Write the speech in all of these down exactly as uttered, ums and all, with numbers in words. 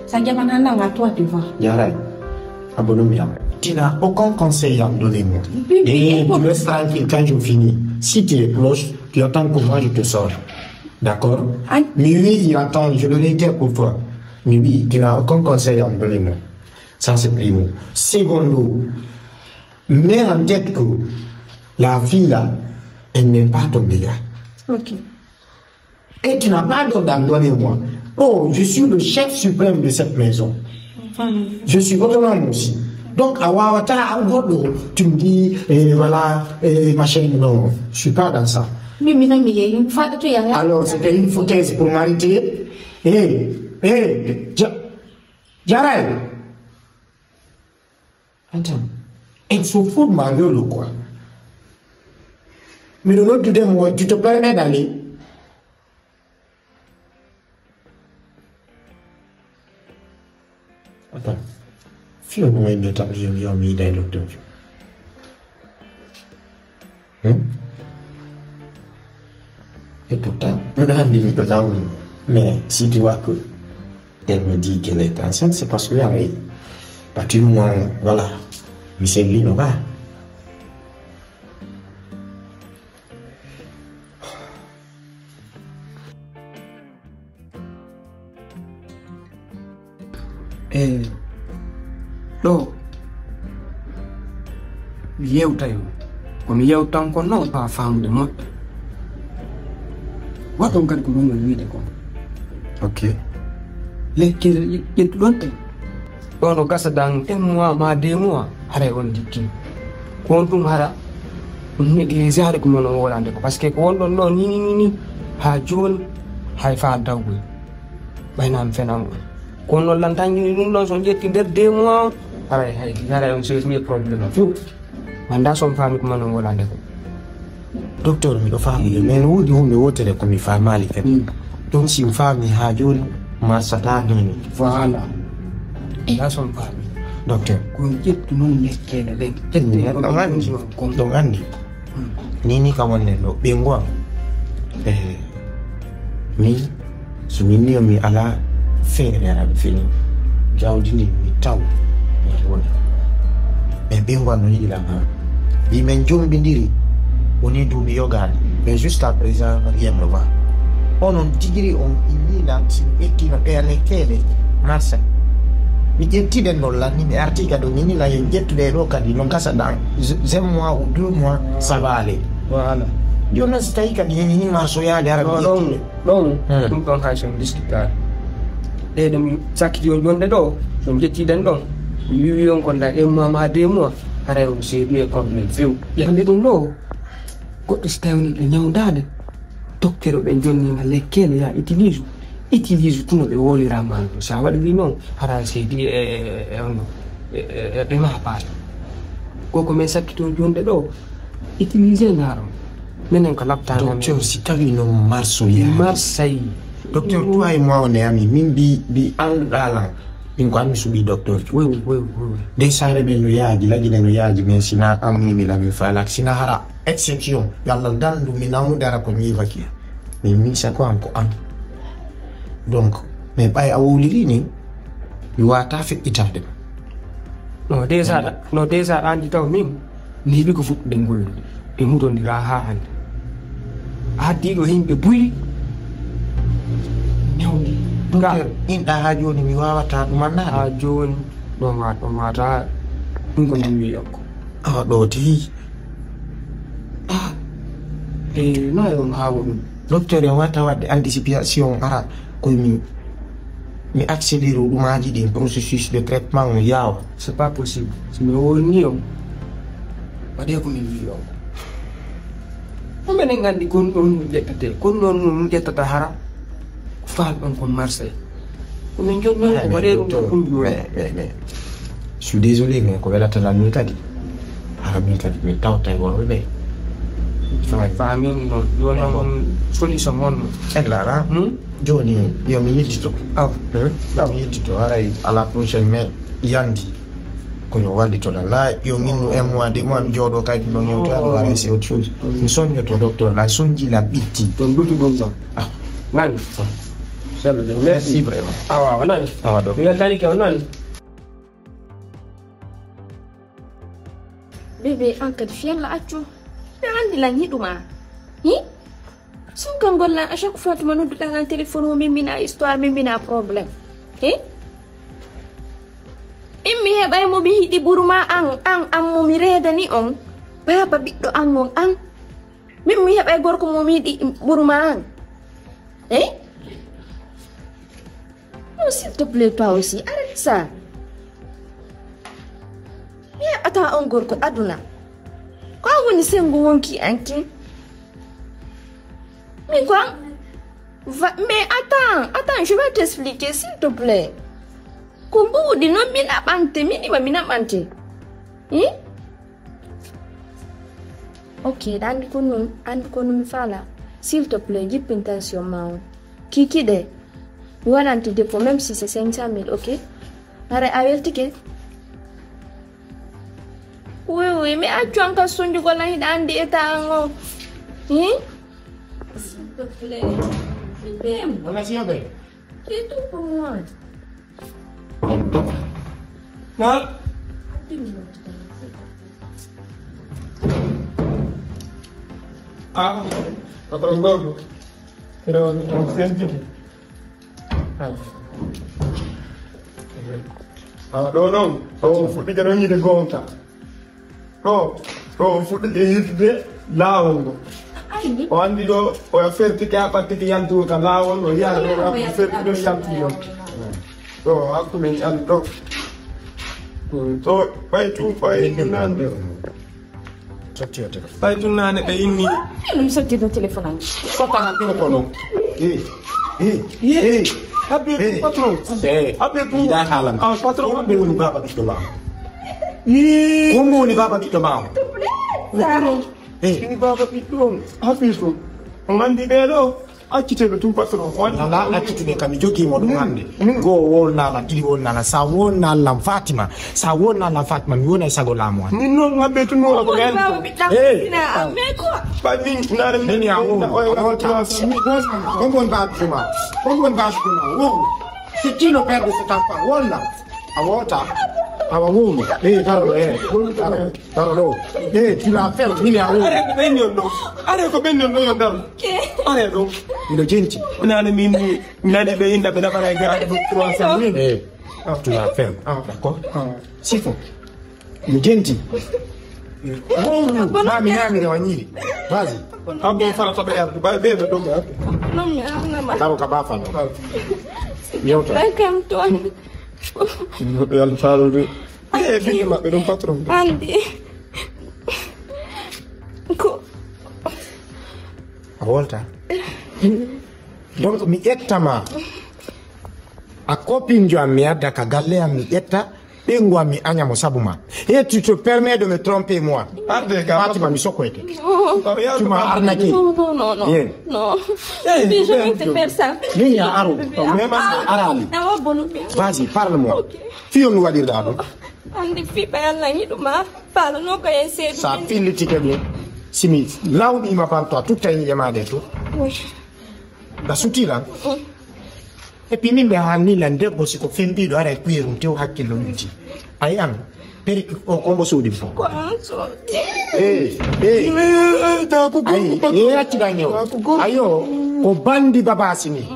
Ça gagne un an à toi, tu vois. Yarai, abonne-moi. Tu n'as aucun conseil à me donner, moi. Et tu me laisses tranquille quand je finis. Si tu es proche, tu attends que moi je te sors. D'accord? Mais oui, il attend, je le réitère pour toi. Mais oui, tu n'as aucun conseil à me donner, moi. Ça, c'est primo. Secondo, mets en tête que la fille là, elle n'est pas ton dégât. Ok. Et tu n'as pas d'ordre à donner, moi. Oh, je suis le chef suprême de cette maison. Je suis autonome aussi. Donc, à Wawata, en gros, tu me dis, eh, voilà, eh, machin, non, je suis pas dans ça. Mais, mais, mais, il faut que tu y ailles. Alors, c'était une foutaise pour m'arrêter. Eh, eh, Dja- Djaraï. Attends. Elle se fout de ma gueule ou quoi? Mais de l'autre côté, moi, tu te permets d'aller. Attends. Fio no wayno tan yo yo mi yiɗay docteur. Hmm? Et pourtant, on a dit que dans mais si tu vois que elle me dit qu'elle est enceinte, c'est parce que ah oui, partir moi, voilà, mi sei lì, non va. E ɗo mi yewtay on, ko mi yewtan kon non haa faamude moƴƴa. Waɗon kadi ko ɗum woni wiide kon. Ok. Lekkere ƴettuɗon ɗen ɗo no gasa dan un mois ma deux mois, haray on jikki. Ko on ɗum hara on négligé hara ko mon on wolande ko, parce que ko wonɗon ɗo ni ni ni ni haa jooni hay faa dawgoy. Ɓayna mi fenan on. Kono noon lantanjini ɗum ɗon so ƴetti nder deux mois on, haray hay haray on sewtini e probléme o few. Manda son faami ko manon wolande ko. Docteur, miɗo faami de, mais no woodi hunde wotere ko mi faamaali kadi. Ɗum si mi faami haa jooni marsata nini. Voilà. Manda son faami. Docteur. Ko ƴettu noon lekkele ɗen. Ƴette Ɗum anndi. Ɗum anndi. Ni ni kam wonde ɗo ɓeyngu am. Eh, min so min ni mi ala feere aɗa fini jawdi ndi mi taw mi woni mais ɓeyngu am no yiɗi lan ha mbi men jombidiri woni duuɓi yogaani mais juste à présent yemɗo ma onon tigiri on inni lan si mi ƴettino ɗeya lekkeele marsa mi ƴetti ɗen ɗon lan ni mi arti kadi o nini lan yo ƴettude ɗo kadi no gasa ɗan zem mois ou deux mois ça va aller Voilà. Jooni noon so tawii kadi heen hini marsoyaade hara mi ɗon ƴettii ɗon ɗum ɗon hay son diskitaade ɗe ɗum sakkiti on jonde ɗo so jettiɗen ɗon wiwi on ko nda un mois ma deux mois haray on seedu e problème few ƴande ɗum ɗo goɗɗo so tawi ɓe ñawdaade docteur o ɓe jonnima lekkele ya utilise utilise tuno ɓe wolirama so a waɗiri noon hara seedi e e on e ma paata koko min sakkito jonde ɗo utilisé ngaaram minen ko laptanamin docteur si tawi noon marsoyaade marsay docteur toi et moi on est amis min mbi mbi annduɗa lan min ko anmi suɓi docteur oui oui oui oui de sare men no yaaji laƴine no yaaji mais sina anmi mi lami falak sina hara exception yo allah dandu mi nawnude ara ko mi yivaki min misa ko an ko an donc mais ɓay a wowliri ni mi wata feƴƴitade no déjà no déjà andi taw min neeɓi ko fuɗɗude ngol ɓe hutondira ha hande addiɗo yimɓe buy newdi docteur inɗa ha joni mi wawata ɗumannaɗe ha joni ɗo ma ɗo mata ɗum ko min wi yakko awa ɗo ti e no e on hawa ɗum docteur en wata wadde anticipation ara koye min mi accélére ɗumaji ɗin processus de traitement on yawa c'est pas possible si mi woni on waɗe ko min wi on ko minen gandi kon ɗon ƴettete kon ɗon ɗum ƴettata hara faal ɗon kon marseille ko min jonni ko waɗe ɗum ɗo ɗum joni mais mais mais je suis désolé mais ko welata lan min kadi hara min kadi min tawta e worɓe ɓe famin ɗon ɗon on solution mon eglara Hmm? joni yomi yeddito aw yomi yeddito haray à la prochaine mais yandi ko yo wallito lan la yo min un mois de mois mi jooɗo kay ɗum ɗon yewto haray c'est autre chose mi soññoto docteur la soñji lan ɓitti ɗon dutu ɗum ɗon Ah. Nani? Merci vraiment. Awa, o nani. Awa, ɗo. Mi weltani ke, o nani. Bébé, an kadi fiyalla accu. Mi andi lan yiɗuma. Hi? Suka ngol lan, à chaque fois tuma nodduɗa lan téléphone o, min mina histoire, min mina problème. Hi? In mi heɓay mo mi yiɗi ɓuruma an, an, an mo mi reedani on. Baaba ɓiɗɗo an on an. Min mi heɓay gorko mo mi yiɗi ɓuruma an. Hi? Non, s'il te plaît, toi aussi, arrête ça. Mi heɓata on gorko aduna. Ko an woni sengo wonki an kin. Mi ko an. Va, mais attends, attends, je vais t'expliquer, s'il te plaît. Ko mbuuɗi non mi naɓante, min iwa mi naɓante. Hi? Ok, ɗa andi ko nun, andi ko nun mi fala. S'il te plaît, jippin tension ma on. Kiki de, mi waɗante dépôt, même si c'est cinq cent mille, ok? Hare a weltike? Oui, oui, mi accu an ka sonjugol an hiɗa andi état an o. Hi? S'il te plaît, je t'aime. Voilà, c'est bien. C'est tout pour moi. Na? Ah, patron Gorgo. Pero, no sé. Ah, ɗo noon, ɗo fuɗɗike ɗon yiide goonga. Ɗo, ɗo fuɗɗike yirtude laawol ngol. O anndi ɗo, o fertike haa ɓattike yaltugo ka laawol, o yiya ɗo, o fertike ɗo yaltugo. Ɗo, hakkunde en ɗo. Ɗo, ɓay tun, ɓay tun nande. Ɓay tun nane ɓe inni. Ɗum sotti ɗo téléphone am. Papa na téléphone o. Eh, eh, eh. Habbe patron. Eh, habbe ɗum. Yiɗa haalan. Ah, patron. Ko hombo woni baaba ɓiɗɗo ma? Ko hombo woni baaba ɓiɗɗo ma? Eh. Ini baaba ɓiɗɗo on. Habbe ɗum. On anndi ɓe ɗo. Accite ɓe tun patron. Wala accitude kam, mi jogii mo ɗum hannde. Goo wonnala, ɗiɗi wonnala, sa wonnala lan Fatima, sa wonnala lan Fatima, mi wonay sago laamu an. Min noon habbe tun noon ko gani. Eh. Ba min nare min ya wo. Kon bon ba tuma. Kon bon ba tuma. Wo. Si tu no perdu se tampa. Wonna. A wota. Awa wonu. Eh, taro eh. Taro ɗo. Eh, tu la fel. Min ya wo. Are ko ɓen yon ɗo. Are ko ɓen yon ɗo yon daro. Are ɗo. Miɗo jenti. Nane min ni. Nani ɓe inda ɓe naɓara e gara trois cent mille. Eh, tu la ferme. Ah, d'accord. Sifo. Mi jenti. Ma mi nami rewa nyiri. Vas-y. Abbo fara to ɓe ardu. Ba ɓe ɓe ɗo ɓe ardu. Non, mi arnama. Daro ka ba fano. Yewta. Welcome to. Yalla farude. Eh, ɓiɓɓe maɓɓe ɗum patron. Andi. Ko. A wolta. Donc mi ƴettama. A copine jo am mi adda ka galle am mi ƴetta. Ɓengu am mi aña mo sabu ma. Et tu te permets de me tromper moi. Arde ka Fatima mi sokoyte. Tu m'as arnaqué. Non, non, non, non. Bien. Non. Eh, mais je vais te faire ça. Min ya aro. Même arali. Awa bonu. Vas-y, parle-moi. Ok. Fiyon waɗirɗa ɗum. Andi fiɓa yalla yiɗuma. Pala no ko e seedu. Sa fillitike ɗum. Simi lawɗima par toi tutta yiɗe ma ɗe to. Oui. Da suti lan. Et puis min ɓe haalni lan debbo siko fembiɗo ara e kuyerum tew hakkillo lutti. Ayi an. Peri o kombo suuɗi fo. Ko an suuɗi. Eh, eh. Ayi, e accida ñew. Ayo, o bandi babasi ni.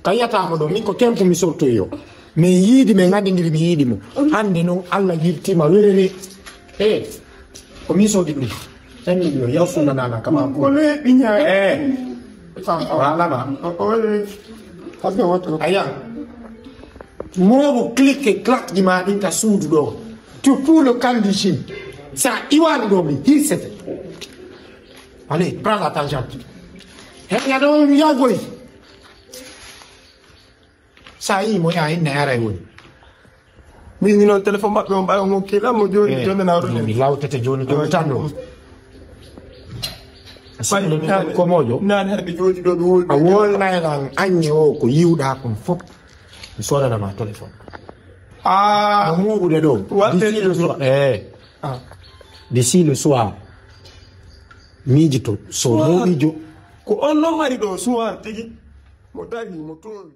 Kayata mo ɗo min ko tempo mi sortoyo. Min yiidi min nganndindiri mi yiidi mo. Hannde noon Allah yirtiima werere. E ko min soodi ɗum. Tan min yo yaw sunna nana kama ko. Ko le ɓiña. E. Walama. Aya. Momo clique claque ji ma ɗin ka suudu ɗo. Tu pour le candichine. Sa iwani ɗo mi hirsete. Allez, prends la tangente. Heña ɗo mi yawgoy. Sa yii mo yaa inna yaray woni. Min ni noon téléphone maɓɓe on ɓayo mo kila mo joni. Eh, joni na mi lawtete joni joni tan ɗo. Komojo nani haɓe joni ɗo ɓe woni a wolnaylan aññe o ko yiwɗa kon fof. Mi sodanama téléphone. Ah, no muuɓude ɗo d'ici le soir. Eh. D'ici le soir. Miijito so muuɓijo. Ko on noon ari ɗo soir tigi. Mo dañi mo towi.